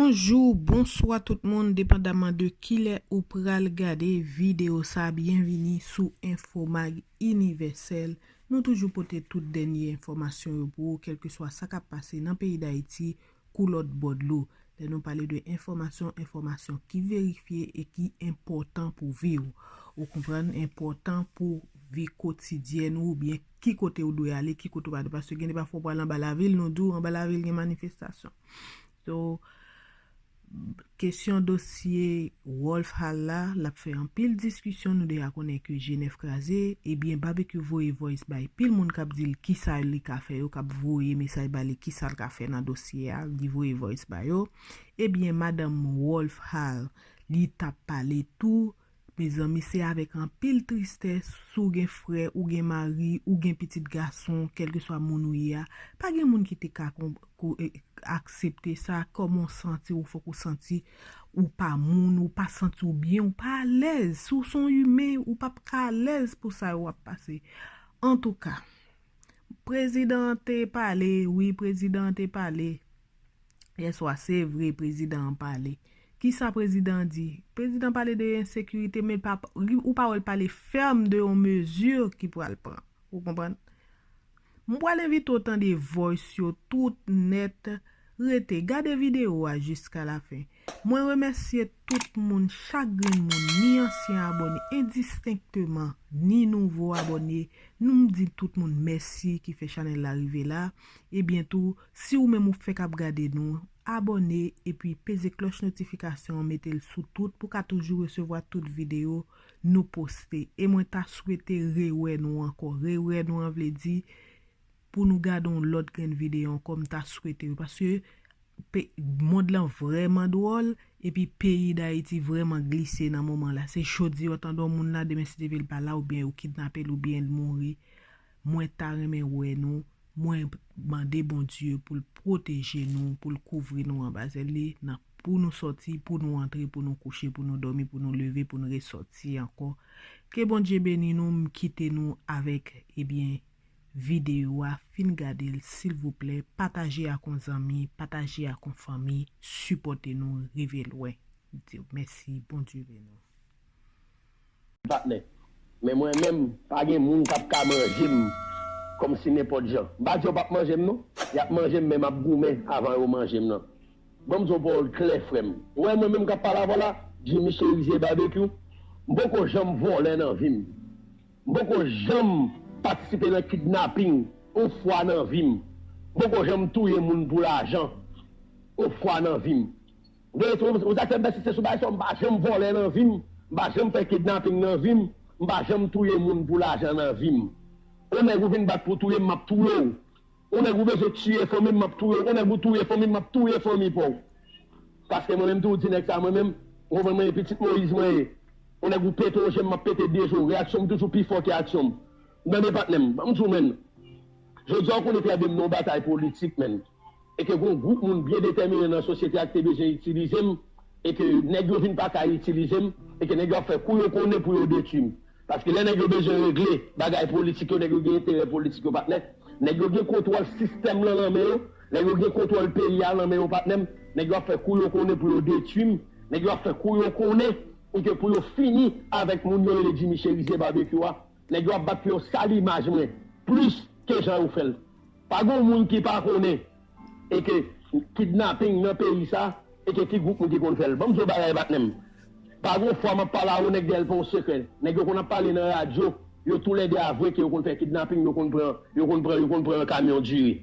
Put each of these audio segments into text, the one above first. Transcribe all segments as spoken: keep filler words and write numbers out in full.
Bonjou, bonswa tout moun, depandaman de kilè ou pral gade videyo sa, byenvini sou Infomag Inivèsèl. Nou toujou pote tout dènye enfòmasyon yo pou ou, kèlkeswa sa k ap pase nan peyi Dayiti, kou lòt bò dlo. Lè nou pale de enfòmasyon, enfòmasyon ki verifye e ki enpòtan pou vi w. Ou konprann, enpòtan pou vi kotidyèn ou, oubyen ki kote ou dwe ale, ki kote ou pa dwe, paske gen de pafwa ou pral anba lavil, nou di w anba lavil gen manifestasyon. So, kesyon dosye Wolf Hall la, l ap fè anpil diskisyon, nou deja konnen ke G nèf kraze, ebyen Babekyou voye voice bay pil moun k ap di l kisa li ka fè yo, k ap voye mesaj ba li kisa l ka fè nan dosye a, li voye voice ba yo. Ebyen madanm Wolf Hall, li t ap pale tou, mezanmi, se avèk anpil tristès, si w gen frè, ou gen mari, ou gen pitit gason, kèlkeswa moun ou ye a, pa gen moun ki te ka kon- kou- e- aksepte sa, kòman w santi w, fòk ou santi ou pa moun, ou pa santi w byen, ou pa alèz, si w se yon imen, ou p ap ka alèz pou sa yo w ap pase. Antouka, prezidan an te pale, wi, prezidan an te pale. Yèswa, se vre, prezidan an pale. Kisa prezidan an di? Prezidan pale de ensekirite, men pa, ou pa wè l pale fèm de yon mezi ki pral pran. Ou konprann? M pral envite w tande voice yo tout nèt. Rete, gade videyo a jiska lafen. Mwen remèsye tout moun, chak grenn moun, ni ansyen abòne, endistenkteman, ni nouvo abòne. Nou m di tout moun mèsi ki fè chanèl la rive la. Ebyen tou, si ou menm ou fèk ap gade nou, abòne epi peze klòch notifikasyon an, mete l sou tout pou w ka toujou resevwa tout videyo nou poste. E mwen ta swete rewè nou ankò. Rewè nou an vle di pou nou gade yon lòt grenn videyo ankò, m ta swete wi, paske pe- mond lan vrèman dwòl, epi peyi Dayiti vrèman glise nan moman la. Se jodi yo tande yon moun la, demen si Dye vle l pa la, oubyen yo kidnape l, oubyen l mouri. Mwen ta renmen wè nou, mwen mande Bondye pou l pwoteje nou, pou l kouvri nou anba zèl li, nan pou nou sòti, pou nou antre, pou nou kouche, pou nou dòmi, pou nou leve, pou nou resòti ankò. Ke Bondye beni nou, m kite nou avèk, ebyen, videyo a, fin gade l, silvouplè, pataje ak yon zanmi, pataje ak yon fanmi, sipòte nou, rive lwen. M di w mèsi, Bondye beni w. Patnè. Men mwen menm, pa gen moun k ap ka manje m kòmsi nenpòt jan. M pa di yo p ap manje m non. Y ap manje m, men m ap goumen avan yo manje m nan. Ban m di w yon pawòl klè, frè m. Ou wè mwen menm k ap pale avè w la, Jimmy Cherizier Barbecue, m poko janm vòlè nan vi m. M poko janm patisipe nan kidnaping yon fwa nan vi m. M poko janm touye moun pou lajan yon fwa nan vi m. Ou sa fè m pèsiste sou bagay sa yo, m pa janm vòlè nan vi m, m pa janm fè kidnaping nan vi m, m pa janm touye moun pou lajan nan vi m. Yon nèg ou vin bat pou touye m, m ap touye w. Yon nèg ou bezwen tiye fanmi m, m ap touye w. Yon nèg ou touye fanmi m, m ap touye fanmi pa w. Paske mwen menm tou, ou di nèg sa mwen menm, ou konprann mwen, e pitit Moyiz mwen ye. Yon nèg ou pete yon je m, m ap pete de je w. Reyaksyon m toujou pi fò ke aksyon m. Tande patnè m, ban m di w menn. Jodi a ou konnen trè byen m nan yon batay politik menn. E ke gen yon gwoup moun byen detèmine nan sosyete a ki te bezwen itilize m, e ke nèg yo vin pa ka itilize m, e ke nèg yo ap fè kou yo konnen pou yo detwi m. Paske lè nèg yo bezwen regle bagay politik yo, nèg yo gen enterè politik yo, patnè. Nèg yo gen kontwòl sistèm lan nan men yo, nèg yo gen kontwòl peyi a nan men yo, patnè m. Nèg yo ap fè kou yo konnen pou yo detwi m, nèg yo ap fè kou yo konnen e ke pou yo fini avèk moun yo rele Jimmy Cherizier Barbecue a. Nèg yo ap bat pou yo sal imaj mwen plis ke jan yo fè l. Pa gen yon moun ki pa konnen e ke kidnaping nan peyi sa e ke ki gwoup moun ki konn fè l. Ban m di w bagay patnè m. Pa gen yon fwa m ap pale a yon nèg dèyè l pa yon sekrè. Nèg yo konn ap pale nan radyo, yo toulède avwe ke yo konn fè kidnaping, yo konn pran, yo konn pran, yo konn pran yon kamyon diri.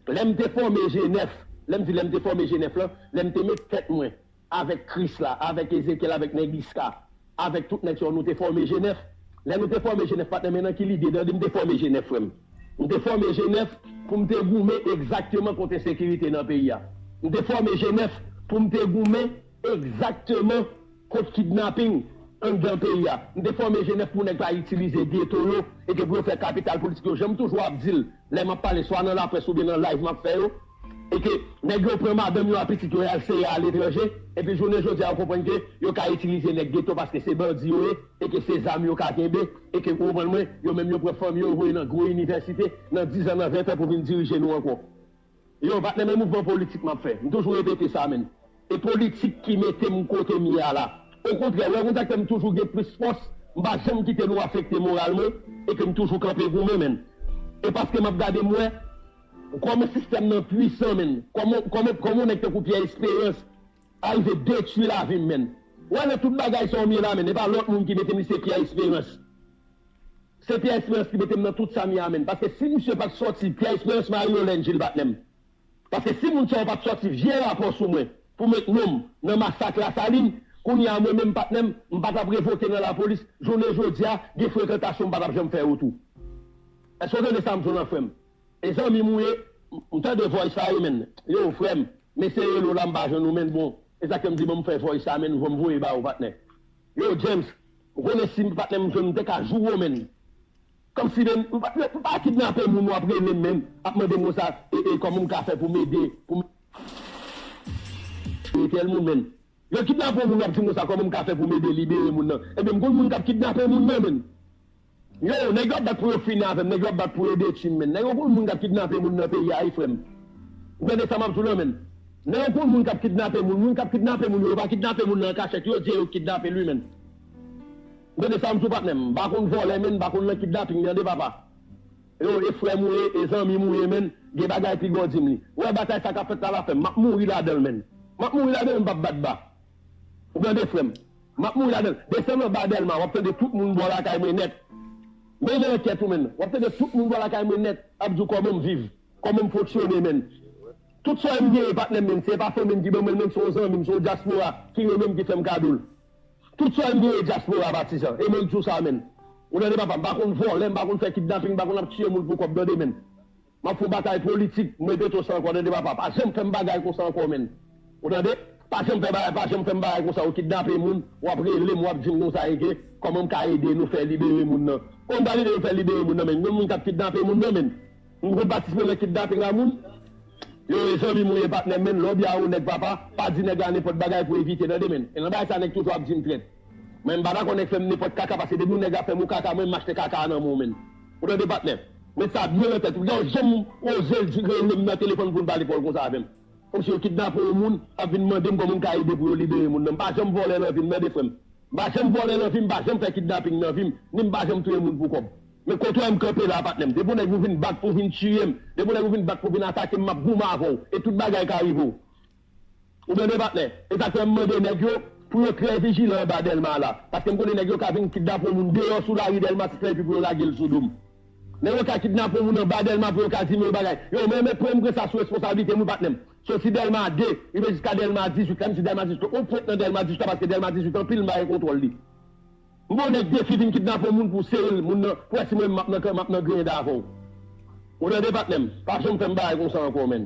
Lè m te fòme G nèf, lè m di lè m te fòme G nèf lan, lè m te met tèt mwen avèk Krisla, avèk Ezekyèl, avèk nèg Iska, avèk tout nèg sa yo, nou te fòme G nèf. Lè nou te fòme G nèf, patnè, men nan ki lide, tande m te fòme G nèf, frè m. M te fòme G nèf pou m te goumen egzakteman kont ensekirite nan peyi a. M te fòme G nèf pou m te goumen egzakteman kont kidnaping anndan peyi a. M te fòme G nèf pou nèg pa itilize geto yo e ke pou yo fè kapital politik yo. Jan m toujou ap di l, lè m ap pale swa nan laprès oubyen nan live m ap fè yo, e ke nèg yo pran madanm yo ak pitit yo y al sere aletranje, epi jounen jodi a yo konprann ke yo ka itilize nèg geto paske se bandi yo ye, e ke se zam yo ka kenbe, e ke ou konprann mwen, yo menm yo pran fanmi yo voye nan gwo inivèsite, nan diz an, nan ven an pou vin dirije nou ankò. Yo, patnè, men mouvman politik m ap fè. M toujou repete sa, menn. E politik ki mete m kote m ye a la. Okontrè, w wè, konn sa k fè m toujou gen plis fòs, m pa janm kite nou afekte moral mwen, e ke m toujou kanpe goumen, menn. E paske m ap gade, m wè, kòman sistèm nan pwisan, menn. Kòman, kòman, kòman yon nèg tankou Pierre Espérance arive detwi lavi m, menn. W wè, nan tout bagay sa w m ye la, menn, e pa lòt moun ki mete m, se Pierre Espérance. Se Pierre Espérance ki mete m nan tout sa m ye a, menn. Paske si misye pa t sòti, Pierre Espérance, Mario Lendjil, patnè m. Paske si moun sa yo pa t sòti vye rapò sou mwen pou met non m nan masak Lasalin, kounye a mwen menm patnè m, m pa t ap revoke nan lapolis, jounen jodi a, gen frekantasyon m pa t ap janm fè yo tou. Èske w tande sa m di w lan, frè m? E zanmi m ou ye, m tande voice sa yo, menn. Yo, frè m, m eseye rele w la, m pa jwenn ou, menn, bon. E sa k fè m di, bon, m fè voice sa, menn, m voye ba ou, patnè. Yo, James, ou konnen si m patnè m jwenn, m te ka joure w, menn. Kòmsi menn, m pa, m pa kidnape moun, w ap rele m menn, ap mande m konsa, e, e, kòman m ka fè pou m ede, pou m ede tèl moun, menn. Yo kidnape yon moun, w ap di m konsa, kòman m ka fè pou m ede libere moun nan? Ebyen, m konn moun k ap kidnape moun nan, menn. Yo, nèg yo ap bat pou yo fini avè m, nèg yo ap bat pou yo detwi m, menn. Nèg yo konn moun k ap kidnape moun nan peyi a, wi, frè m. Ou tande sa m ap di w lan, menn? Nèg yo konn moun k ap kidnape moun, moun k ap kidnape moun yo, yo pa kidnape moun nan an kachèt, yo di yo kidnape l, wi, menn. Ou tande sa m di w, patnè m? M pa konn vòlè, menn, m pa konn nan kidnaping, tande, papa. Yo, e frè m ou ye, e zanmi m ou ye, menn, gen bagay pi gwo di m li. Ou wè batay sa k ap fèt la, la, frè m, m ap mouri ladan l, menn. M ap mouri ladan l, m p ap bat ba. Ou tande, frè m? M ap mouri ladan l. Desann anba Dèlma, w ap tande tout moun bò lakay mwen nèt. Men nan kè tou, menn. W ap tande tout moun bò lakay mwen nèt ap di w kòman m viv, kòman m fonksyone, menn. Tout sa m genyen, patnè m, menn, se pa fanmi m ki ban mwen l, menn, se yon zanmi m, se yon dyaspora ki renmen m ki fè m kado l. Tout sa m genyen dyaspora patizan. E mwen k di w sa, menn. Ou tande, papa, m pa konn vòlè, m pa konn fè kidnaping, m pa konn ap tiye moun pou kòb, tande, menn. M ap fè yon batay politik, m repete w sa ankò, tande, papa. Pa janm fè m bagay konsa ankò, menn. Ou tande? Pa janm fè bagay, pa janm fè m bagay konsa, ou kidnape moun, w ap rele m, w ap di m konsa, e ke, kòman m ka ede nou fè libere moun nan? Kòman m pral ede nou fè libere moun nan, menn? Yon moun k ap kidnape moun nan, menn. M konn patisipe nan kidnaping a moun. Yo, e zanmi m ou ye, patnè m, menn, lè w byen a yon nèg, papa, pa di nèg la nenpòt bagay pou evite, tande, menn. E nan bagay sa, nèg toujou ap di m trèt. Men m pa dakò nèg fè m nenpòt kaka, paske depi yon nèg ap fè m yon kaka, mwen, m achte kaka a nan men w, menn. Ou tande, patnè? Met sa byen nan tèt ou. Yo, janm oze di rele m nan telefòn pou n pale pawòl konsa avè m. Kòmsi yo kidnape yon moun, ap vin mande m kòman m ka ede pou yo libere moun nan. M pa janm vòlè nan vi m, tande, frè m. M pa janm vòlè nan vi m, m pa janm fè kidnaping nan vi m, ni m pa janm touye moun pou kòb. Men kote w wè m kanpe la, patnè m, depi yon nèg ou vin bat, ou vin tiye m, depi yon nèg ou vin bat, ou vin atake m, m ap goumen avè w, e tout bagay ka rive w. Ou tande, patnè? E sa k fè m mande nèg yo pou yo trè vijilan anba Dèlma la, paske m konnen nèg yo ka vin kidnape yon moun deyò sou lari Dèlma sis la epi pou yo lage l sou do m. Nèg yo ka kidnape yon moun anba Dèlma pou yo ka di m yon bagay. Yo, men, men, pran m pran sa sou responsablite m, wi, patnè m. Soti Dèlma de, rive jiska Dèlma dizuit la, m di Dèlma dizuit, on pwent nan Dèlma dizuit la, paske Dèlma dizuit anpil m pa gen kontwòl li. M ba yon nèg defi vin kidnape yon moun pou sere l, moun nan, pou wè si mwen menm m ap nan, m ap nan griyen avè w. Ou tande, patnè m? Pa janm fè m bagay konsa ankò, menn.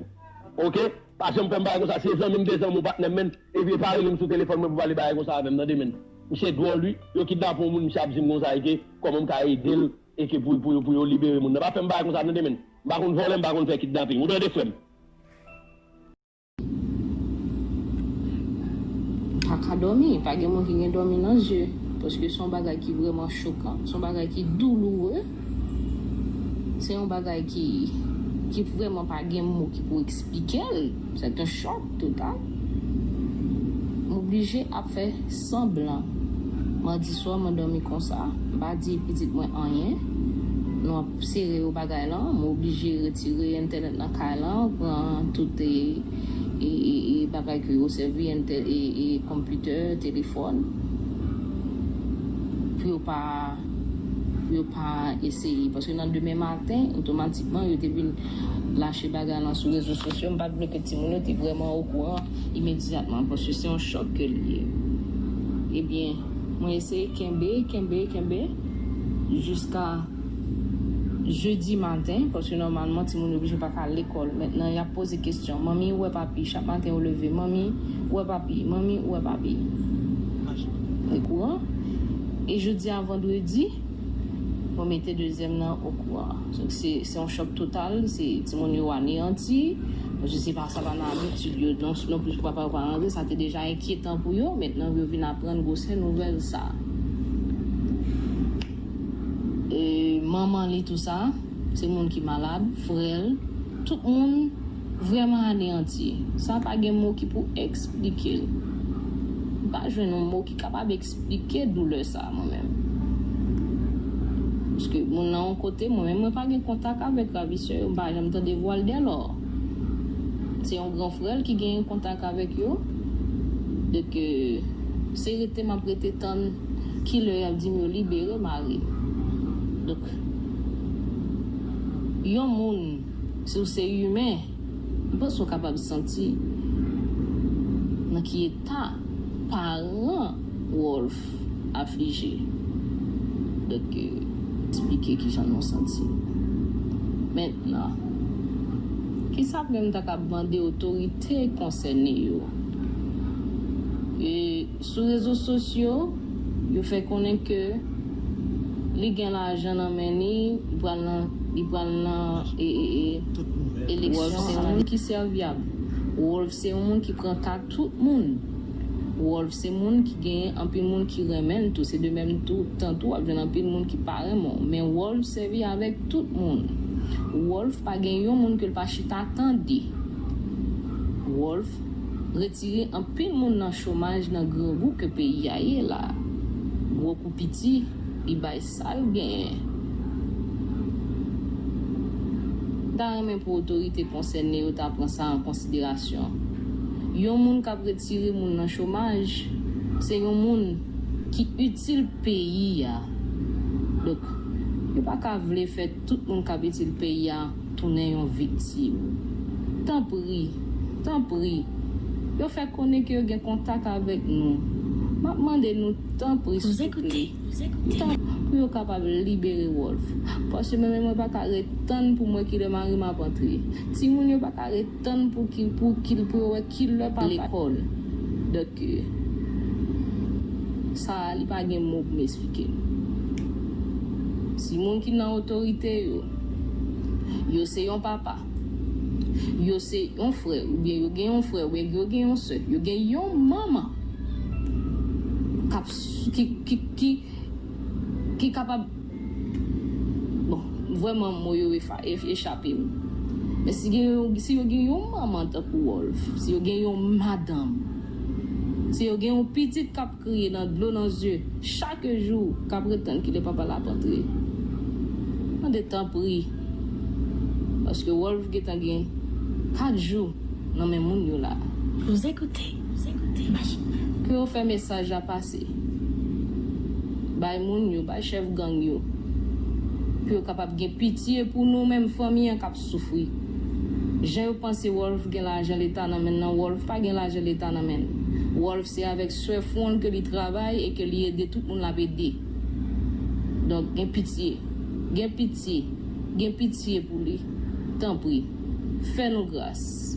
Oke? Pa janm fè m bagay konsa. Si e zanmi m, se zanmi w, patnè m, menn. Epi pa rele m sou telefòn mwen pou pale bagay konsa avè m, tande, menn. Misye dwòl, wi. Yo kidnape yon moun, misye ap di m konsa, e ke kòman m ka ede l, e ke pou, pou, pou yo libere moun nan. Pa fè m bagay konsa, tande, menn. M pa konn vòlè, m pa konn fè kidnaping. Ou tande, frè m? Pa ka dòmi, pa gen moun ki gen dòmi nan zye, paske se yon bagay ki vrèman chokan, se yon bagay ki douloure, se yon bagay ki, ki vrèman pa gen mo ki pou eksplike l. C'est un choc total. M oblije ap fè sanblan. Madi swa, mwen dòmi konsa, m pa di pitit mwen anyen. Nou ap sere yo bagay lan, m oblije retire entènèt nan kay lan, pran tout e, e, e, e bagay ke yo sèvi, entè, e, e konpitè, telefòn, pou yo pa, pou yo pa eseye. Paske nan demen maten, otomatikman, yo te vin lache bagay lan sou rezo sosyo. M pa t vle ke timoun yo te vrèman okouran imedyatman, paske se yon chòk ke l ye. Ebyen, mwen eseye kenbe, kenbe, kenbe, jiska jedi maten, paske nòmalman, timoun yo oblije pa ka al lekòl. Mentnan, y ap poze kesyon, "Manmi, ou wè papi?" Chak maten, yo leve, "Manmi, ou wè papi? Manmi, ou wè papi?" Okouran. E jodi a, vandredi, mwen mete dezyèm nan okouran. Donk, se, se yon chòk total, se timoun yo aneyanti. Paske se pa, sa pa nan abitid yo non, non plis pou papa yo pa rantre, sa te deja enkyetan pou yo. Mentnan, yo vin aprann gwosè nouvèl sa. E manman li, tou sa, se moun ki malad, frè l, tout moun Vrèman aneyanti. Sa pa gen mo ki pou eksplike l. M pa jwenn yon mo ki kapab eksplike doulè sa a mwen menm. Paske moun nan yon kote, mwen menm mwen pa gen kontak avèk ravisè yo, m pa janm tande vwa l dèlò. Se yon gran frè l ki genyen kontak avèk yo. Donk, euh, se rete m ap rete tann kilè y ap di m yo libere mari m. Donk, yon moun, si w se imen, m panse w kapab santi nan ki eta paran Wolf aflije. Donk, euh, eksplike kijan nou santi. Mentnan, kisa menm ta ka mande otorite konsène yo? E sou rezo sosyo, yo fè konnen ke li gen lajan nan men li, li pral nan, li pral nan e, e, e, eleksyon. Wolf se yon moun ki sèvyab. Wolf se yon moun ki pran ka tout moun. Wolf se moun ki genyen anpil moun ki renmen l tou. Se de menm tou, tan tou, w ap jwenn anpil moun ki pa renmen w. Men Wolf sèvi avèk tout moun. Wolf pa gen yon moun ke l pa chita tande. Wolf retire anpil moun nan chomaj, nan grangou ke peyi a ye la. Gwo kou piti, li bay sa l genyen. M ta renmen pou otorite konsène yo ta pran sa an konsiderasyon. Yon moun k ap retire moun nan chomaj, se yon moun ki itil peyi a. Donk, yo pa ka vle fè tout moun k ap itil peyi a tounen yon viktim. Tanpri, tanpri, yo fè konnen ke yo gen kontak avèk nou. M ap mande nou, tanpri, souple, tan pou yo kapab libere Wolf. Paske mwen menm, mwen pa ka ret tann pou m wè kilè mari m ap antre. Timoun yo pa ka ret tann pou ki, pou ki, pou yo wè kilè papa lekòl. Donk, sa a, li pa gen mo pou m eksplike l. Si moun ki nan otorite yo, yo se yon papa, yo se yon frè, oubyen yo gen yon frè, oubyen yo gen yon sè, yo gen yon manman k ap s-, ki, ki, ki, ki kapab, bon, vrèman mo yo efa-, e-, echape m. Men si gen, si yo gen yon manman tankou Wolf, si yo gen yon madanm, si yo gen yon pitit k ap kriye nan dlo nan zye chak jou, k ap ret tann kilè papa l ap antre, mande tanpri. Paske Wolf gentan gen kat jou nan men moun yo la. Vous écoutez, vous écoutez, Machine. Ke yo fè mesaj la pase. Bay moun yo, bay chèf gang yo. Pou yo kapab gen pitye pou nou menm fanmi an k ap soufri. Jan yo panse Wolf gen lajan leta nan men l nan, Wolf pa gen lajan leta nan men l. Wolf se avèk sè fwon l ke li travay e ke li ede tout moun l ap ede. Donk, gen pitye. Gen pitye. Gen pitye pou li. Tanpri, fè nou gras.